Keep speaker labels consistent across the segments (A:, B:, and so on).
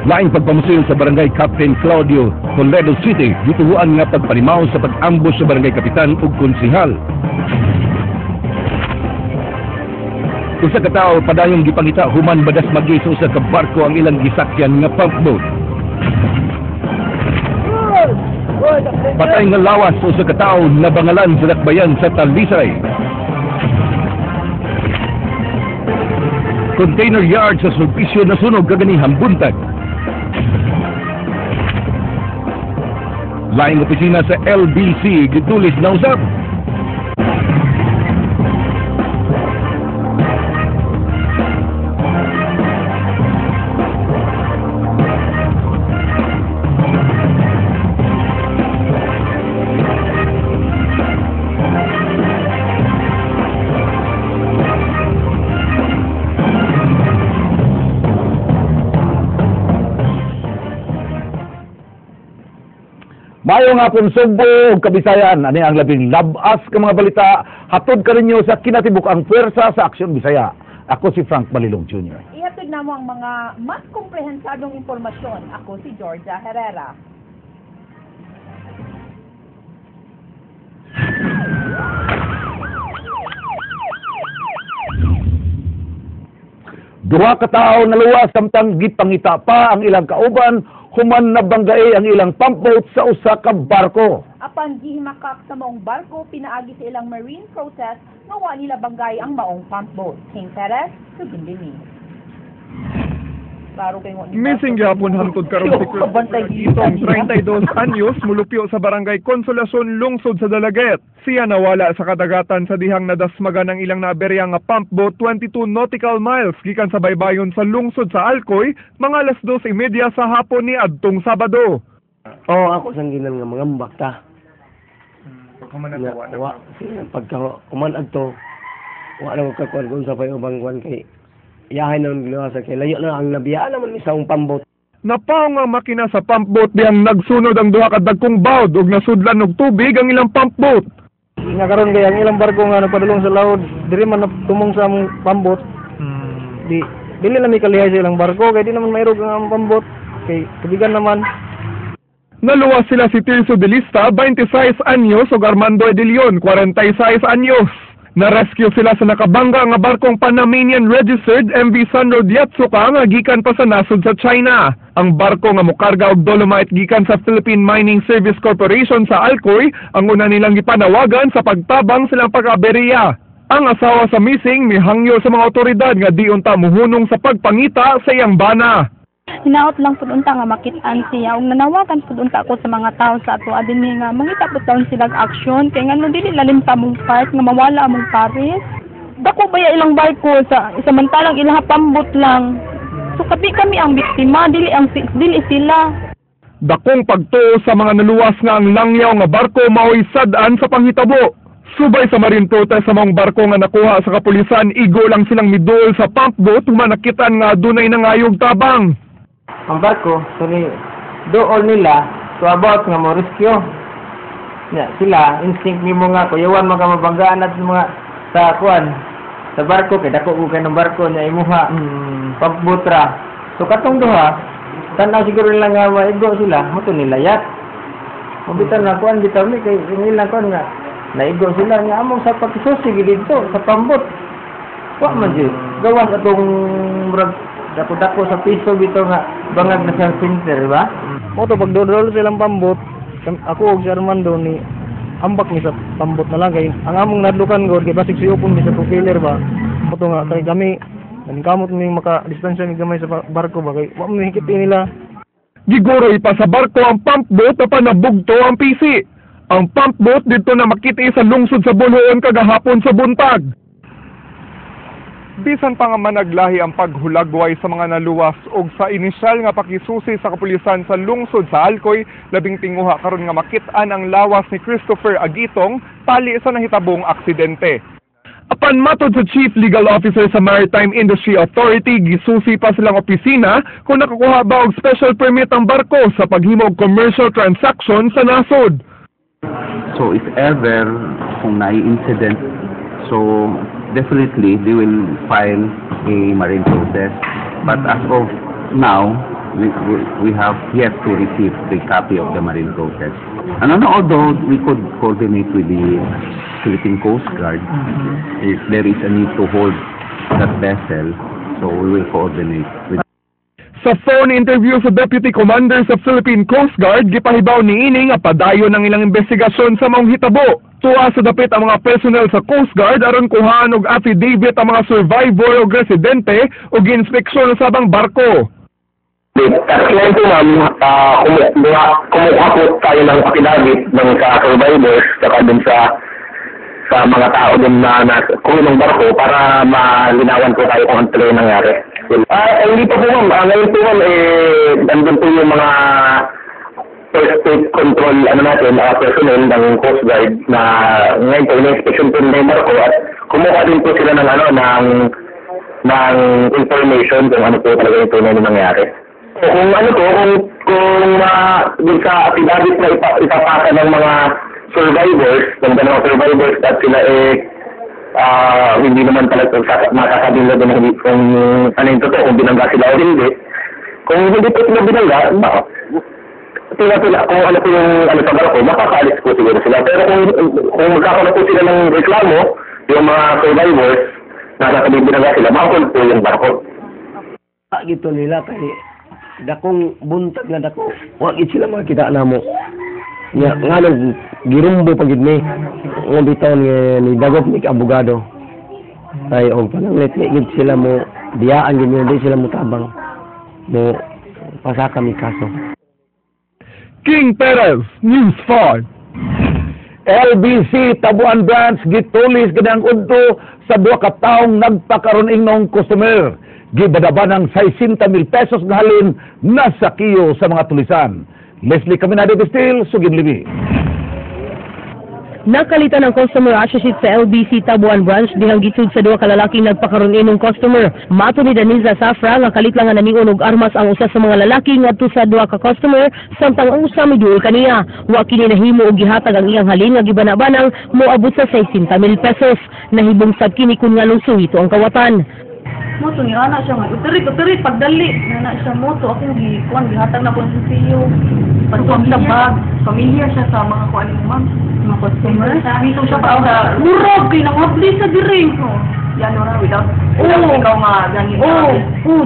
A: Laing pagpamusil sa Barangay Captain Claudio, Toledo City, gituhuan nga pagpanimaw sa pag-ambush sa barangay kapitan ug konsihal. Usa ka tawo padayong gipangita human badasmagi sa usa ka barko ang ilang gisakyan nga pumpboat. Patay nga lawas sa usa ka tawo nabangalan sa dakbayan sa Talisay. Container yard sa Sulpicio nasunog kaganihang buntag. Laing opisina sa LBC gitulis na usab.
B: Maayong hapon Sugbo ug Kabisayan, ani ang labing labas ka mga balita hatod kaninyo sa kinatibuk-ang pwersa sa Aksyon Bisaya. Ako si Frank Malilong Jr.
C: Ihatod namo ang mga mas komprehensadong impormasyon. Ako si Georgia Herrera.
B: Duha ka tawo naluwas samtang gipangita pa ang ilang kauban human nabanggae ang ilang pumpboat sa usa ka barko.
C: Apan gihimakak sa maong barko pinaagi sa ilang marine protest nga wa nila banggay ang maong pumpboat. King Perez, Sugindini. Klaro kay
D: Missing gyapon hangtod karon si Christopher Itong, 32 anyos, mulupyo sa Barangay Consolacion, lungsod sa Dalaguete. Siya nawala sa kadagatan sa dihang nadasmagan ang ilang naaberya nga pump boat 22 nautical miles gikan sa baybayon sa lungsod sa Alcoy, mga alas 2:30 sa hapon ni adtong Sabado.
E: Oo, ako sangginan nga mangambak ta.
D: Pagka
E: Nga, wa, pagka kuman adto, wa na ko kakuan kung sa pa'y ubang kuan kay iyahay na ang ginawa sa kay layo na ang nabiyaan naman ni sa akong pambot.
D: Napaong ang makina sa pump boat dihang nagsunod ang duha ka dagkong bawd ug nasudlan og tubig ang ilang pump boat.
F: Nga karon kay ang ilang barko nga nagpadulong sa laod, diri man tumong sa among pambot. Di dili na mi kalihay sa ilang barko kay di naman mairog ang among pambot kay tubigan naman.
D: Naluwas sila si Tirso de Lista, 26 anyos, ug Armando de Leon, 46 anyos. Na-rescue sila sa nakabangga nga barkong Panamanian registered MV Sunroad Yatsuka nga gikan pa sa nasod sa China. Ang barko nga mokarga og dolomite gikan sa Philippine Mining Service Corporation sa Alcoy ang una nilang gipanawagan sa pagtabang silang pag-aberya. Ang asawa sa missing mihangyo sa mga otoridad nga di unta muhunong sa pagpangita sa iyang bana.
G: Hinaot lang pud unta nga makit-an siya ug nanawagan pud unta ko sa mga tawo sa ato dinhi nga mangita pud taon silang aksyon kay ngano dili lalim sa among part nga mawala among pares. Dako ba ya ilang barko sa samantalang ilang pambot lang. So kabi kami ang biktima, dili sila.
D: Dakong pagtuo sa mga naluwas nga ang langyaw nga barko maoy sad-an sa panghitabo. Subay sa marine protest sa mga barko nga nakuha sa kapulisan, igo lang silang miduol sa pump boat human nakitan nga adunay nangayog tabang.
F: Ang barko, so ni dool nila to about nga mo rescue. Nya sila instinct nimo nga kuyawan mga mabanggaan at mga sa kuan sa barko kay dako ko kay ng barko nya imuha pump ra. So katong duha tan-aw siguro nila nga maigo sila, mo to nilayat. Mabitan na kuan bitaw ni kay nila kuan nga naigo sila nga among sa pagsusi gid didto sa pambot. Wa man jud gawas atong murag dako-dako sa piso bitaw nga bangag na sa center ba? Mo to pagdodol silang pambot, ako og si Armando ni ambak mi sa pambot na lang kay ang among nadlukan gud kay basig siyopon mi sa propeller ba. Mo to nga kay kami naningkamot mi maka distansya mi gamay sa barko ba kay wa mi hikit nila.
D: Giguroy pa sa barko ang pump boat apan nabugto ang pisi. Ang pump boat didto na makiti sa lungsod sa Boljoon kagahapon sa buntag. Bisan pa nga managlahi ang paghulagway sa mga naluwas og sa inisyal nga pakisusi sa kapulisan sa lungsod sa Alcoy, labing tinguha karon nga makit-an ang lawas ni Christopher Agitong tali sa nahitabong aksidente. Apan matod sa Chief Legal Officer sa Maritime Industry Authority, gisusi pa silang opisina kung nakakuha ba og special permit ang barko sa paghimo og commercial transaction sa nasod.
H: So if ever kung naay incident, so definitely they will file a marine protest. But as of now, We have yet to receive the copy of the marine protest. Ano no, although we could coordinate with the Philippine Coast Guard if there is a need to hold that vessel, so we will coordinate with
D: Sa phone interview sa Deputy Commander sa Philippine Coast Guard, gipahibaw ni ini nga padayon ang ilang investigasyon sa maong hitabo. Tuwa sa dapit ang mga personnel sa Coast Guard aron kuhaan og affidavit ang mga survivor o residente ug giinspeksyon sa abang barko.
I: Tapos ngayon po, ma'am, kumukuha po tayo ng affidavit ng sa survivors saka dun sa mga tao dun na crew ng barko para malinawan po tayo kung ano talaga yung nangyari. Hindi pa po, ma'am. Ngayon po, ma'am, eh, nandun po yung mga first state control ano natin, personnel ng Coast Guard na ngayon po, in-inspection po nila yung barko at kumuha din po sila ng ano ng information kung ano po talaga yung tunay na nangyari. So, kung ano po, kung dun sa affidavit na ipapasa ng mga survivors, ng dalawang survivors at sila eh hindi naman talaga masasabi nila doon hindi, kung ano yung totoo, kung binangga sila o hindi. Kung hindi po sila binangga, tila kung ano po yung ano sa barko, makakaalis po siguro sila. Pero kung magkakaroon po sila ng reklamo, yung mga survivors, na sasabihin binangga sila, maka-hold po yung barko.
E: Gito nila kay dakong buntag na dako. Wa gid sila makita namo. Nya nganong girumbo pa gid ni nga bitaw nga ni dagop ni abogado. Ay og pananglit ni gid sila mo biyaan gid ni, di sila mo tabang mo pasaka mi kaso.
D: King Perez, News 5.
B: LBC Tabuan Branch gitulis ganang udto sa duha ka taong nagpakaron ingnong customer. Gibadaban ang 60 mil pesos nga halin nasa kiyo sa mga tulisan. Leslie Caminade Bestil, Sugin Libi.
J: Nakalitan ang customer associate sa LBC Tabuan Branch dihang gisud sa duha ka lalaking nagpakaroon inong customer. Mato ni Daniza Safra nga kalit lang nga naningon og armas ang usa sa mga lalaki ngadto sa duha ka customer samtang ang usa miduol kaniya. Wa kini nahimo og gihatag ang iyang halin nga gibanabanang moabot sa 60 mil pesos. Nahibong sad kini kun nganong suhito ang kawatan.
K: Moto ni ana siya nga uterit uterit pagdali na siya moto akong gi kuan gihatag na ko sa siyo pagkuan sa bag. Familiar siya sa mga kuan mo, ma'am, mga customer dito siya pa sa murag kay nangabli sa diri.
C: Yan ora without
K: Oo.
C: ikaw nga gani.
K: Oh,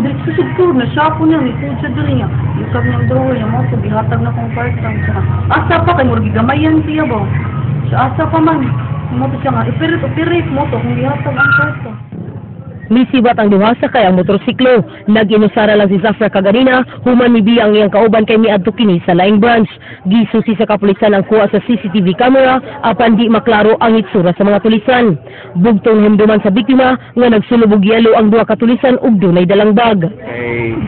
K: diretso sa tour na siya po niya, may food siya diri niya. Yukab niyang drawer niya mo, gihatag na kong part siya. Asa pa kay murag gigamayan siya ba. Siya asa pa man. Moto siya nga ipirit ipirit moto kung gihatag ang kwarta.
J: Misibat ang duha sakay ang motorsiklo. Nag-inusara lang si Zafra kaganina, human mibiya ang iyang kauban kay miadto kini sa laing branch. Gisusi sa kapulisan ang kuha sa CCTV camera apan di maklaro ang itsura sa mga tulisan. Bugtong himduman sa biktima nga nagsulob og yelo ang duha ka tulisan ug dunay dalang bag.
H: Kay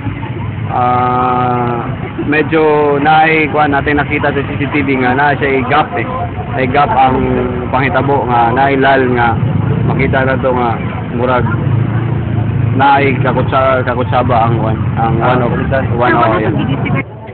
H: medyo naay kuan natin nakita sa CCTV nga naa siya gap eh. Ay gap ang panghitabo nga naay lal nga makita na to nga murag naay kakutsaba ang one of one of yan.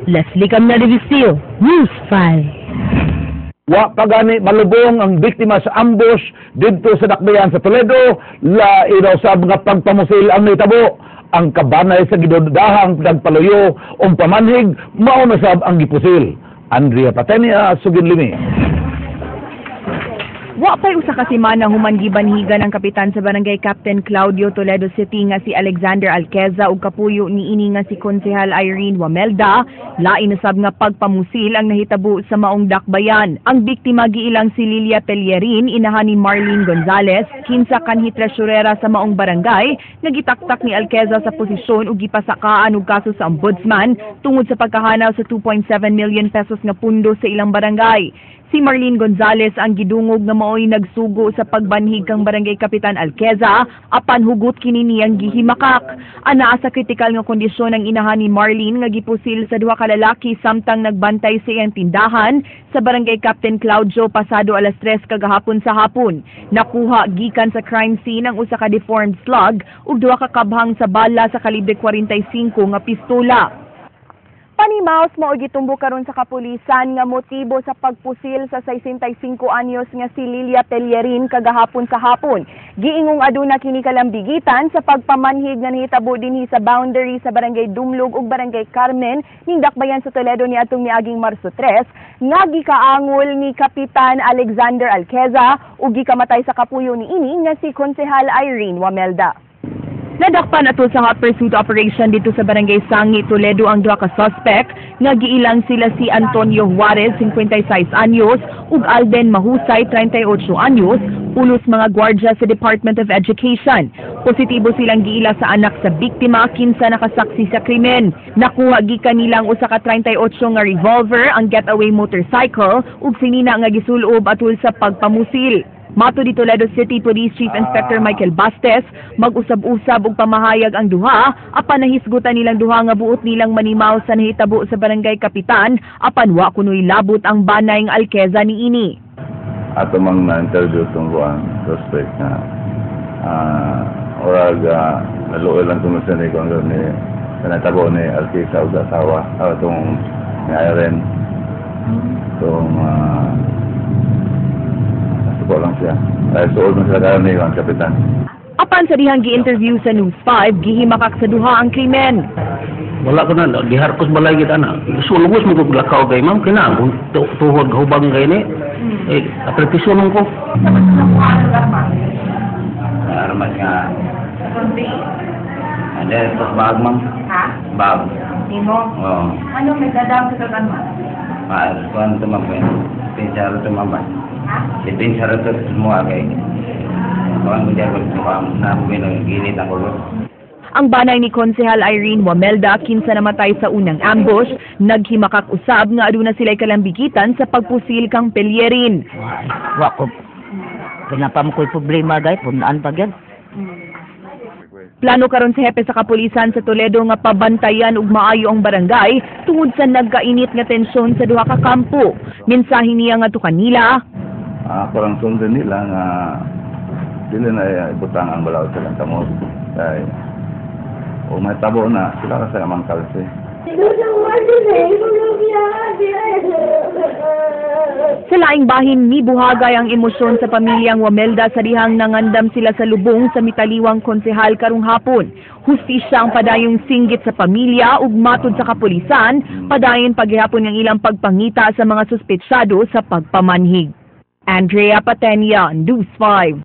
J: Leslie Camna de News 5.
B: Wa pa gani malubong ang biktima sa ambush didto sa Dakbayan sa Toledo, lain raw sa mga pagpamusil ang nahitabo. Ang kabanay sa gidudahang nagpaluyo o pamanhig, mao na sab ang gipusil. Andrea Patenia, Sugin Limi.
C: Wa pa'y usa ka semana human gibanhigan ang kapitan sa Barangay Captain Claudio, Toledo City nga si Alexander Alqueza ug kapuyo niini nga si Konsehal Irene Wamelda, lain na sab nga pagpamusil ang nahitabo sa maong dakbayan. Ang biktima giilang si Lilia Pellerin, inahan ni Marlene Gonzales, kinsa kanhi treasurera sa maong barangay, nga gitaktak ni Alqueza sa posisyon ug gipasakaan og kaso sa ombudsman tungod sa pagkahanaw sa 2.7 million pesos nga pundo sa ilang barangay. Si Marlene Gonzales ang gidungog nga maoy nagsugo sa pagbanhig kang Barangay Kapitan Alqueza apan hugot kini niyang gihimakak. Anaa sa kritikal nga kondisyon ang inahan ni Marlene nga gipusil sa duha ka lalaki samtang nagbantay sa iyang tindahan sa Barangay Captain Claudio pasado alas 3 kagahapon sa hapon. Nakuha gikan sa crime scene ang usa ka deformed slug ug duha ka kabhang sa bala sa kalibre 45 nga pistola. Panimaos mao gitumbo karon sa kapulisan nga motibo sa pagpusil sa 65 anyos nga si Lilia Pellerin kagahapon sa hapon. Giingong aduna kini kalambigitan sa pagpamanhig nga nahitabo dinhi sa boundary sa Barangay Dumlog ug Barangay Carmen ning Dakbayan sa Toledo niadtong miaging Marso 3 nga gikaangol ni Kapitan Alexander Alqueza ug gikamatay sa kapuyo niini nga si Konsehal Irene Wamelda. Nadakpan atol sa hot pursuit operation dito sa Barangay Sangi, Toledo ang duha ka suspect nga giilang sila si Antonio Juarez, 56 anyos, ug Alden Mahusay, 38 anyos, pulos mga gwardya sa Department of Education. Positibo silang giila sa anak sa biktima kinsa nakasaksi sa krimen. Nakuha gikan nilang usa ka 38 nga revolver, ang getaway motorcycle ug sinina nga gisulob atol sa pagpamusil. Mato di Toledo City Police Chief Inspector Michael Bastes, mag-usab-usab og pamahayag ang duha apan nahisgutan nilang duha nga buot nilang manimaw sa nahitabo sa Barangay Kapitan apan wa kunoy labot ang banay nga Alqueza niini.
L: Ato mang na-interview itong kuan suspect na orag naluoy lang kuno siya ni kuan ni natabo ni Alqueza ug asawa itong ni Irene, itong nasuko lang siya dahil suod man sila karon ni kuan kapitan.
C: Apan sa dihang gi-interview sa News 5, gihimakak sa duha ang krimen.
M: Wala ko na, giharkos balay kita na. Sulubos mo ko lakaw kay ma'am, kina, kung tuhod gahubang kay ni, eh, aprepiso nung ko.
H: Armas nga. Ada tos bag, ma'am.
K: Ha?
H: Bag.
K: Nimo?
H: Oo.
K: Ano may dadam sa kagan mo?
H: Ah, kuan to, ma'am, kay. Pinsar to, ma'am ba?
K: Ha?
H: Pinsar to semua kay. Kuan ko diyan ko na ko ginit ang ulo.
C: Ang banay ni Konsehal Irene Wamelda kinsa namatay sa unang ambush, naghimakak usab nga aduna sila'y kalambigitan sa pagpusil kang Pellerin.
N: Wa ko pinapam ko'y problema gay punaan pa gyud.
C: Plano karon sa hepe sa kapulisan sa Toledo nga pabantayan og maayo ang barangay tungod sa nagkainit nga tensyon sa duha ka kampo. Mensahe niya ngadto kanila:
L: Ako lang sundin nila nga dili na ibutang ang balaod sa lang kamot kay o may tabo na sila kasi amang kalsi.
C: Sa laing bahin, mibuhagay ang emosyon sa pamilyang Wamelda sa dihang nangandam sila sa lubong sa mitaliwang konsehal karong hapon. Hustisya ang padayong singgit sa pamilya ug matud sa kapulisan, padayon paghihapon ang ilang pagpangita sa mga suspetsado sa pagpamanhig. Andrea Patenia, News 5.